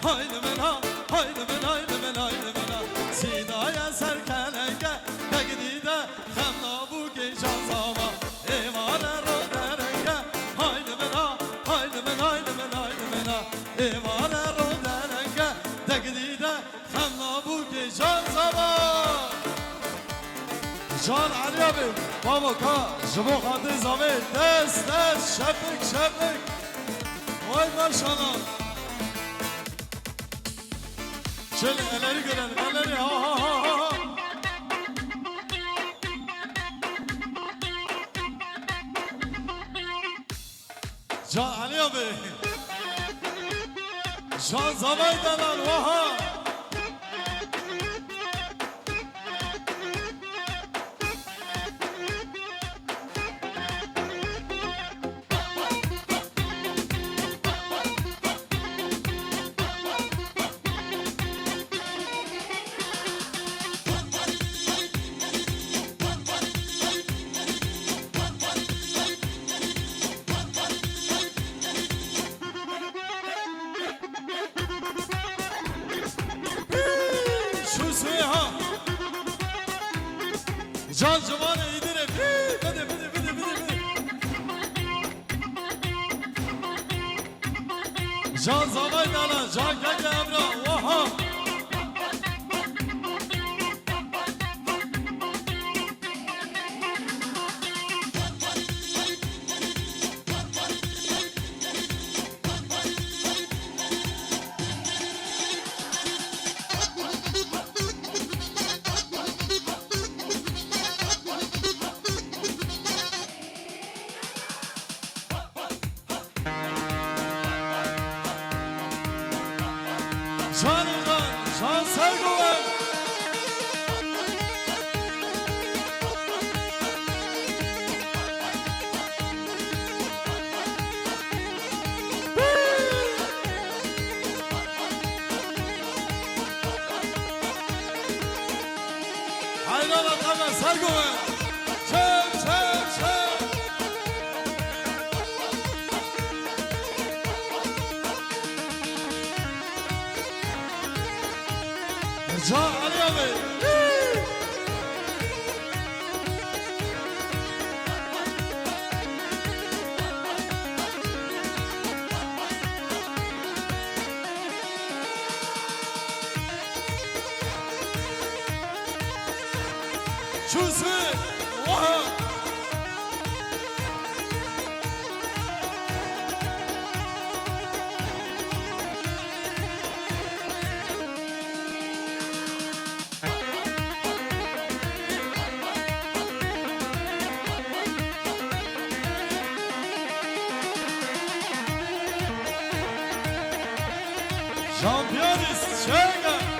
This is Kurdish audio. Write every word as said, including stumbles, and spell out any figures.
Haydi min ha, haydi min, haydi min, haydi min ha. Sîdaye ser keleke, tek dîde xem nabûkê can zava. Êvare ro derenge, haydi min ha, haydi min, haydi min, haydi min ha. Êvare ro derenge, tek dîde xem nabûkê can zava. Can Elî abi, babo ka, ji bo xatirê zavê, dest, dest, şepik, şepik. Vay maşallah. Şöyle elleri görelim, elleri, ha, ha, ha, ha, ha. Can Elî abi. Can Zavay Delal, waha. Şu suya ha. Can civanê îdirê. Bide, bide, bide, bide, bide. Can zavay dana, can keke Emra, waha. Şanê can, şan ser guven. Hayran adamlar, ser guven. Çek, çek, çek. Can Elî abi. Çûsî, waha. Şampiyonîz, çêke.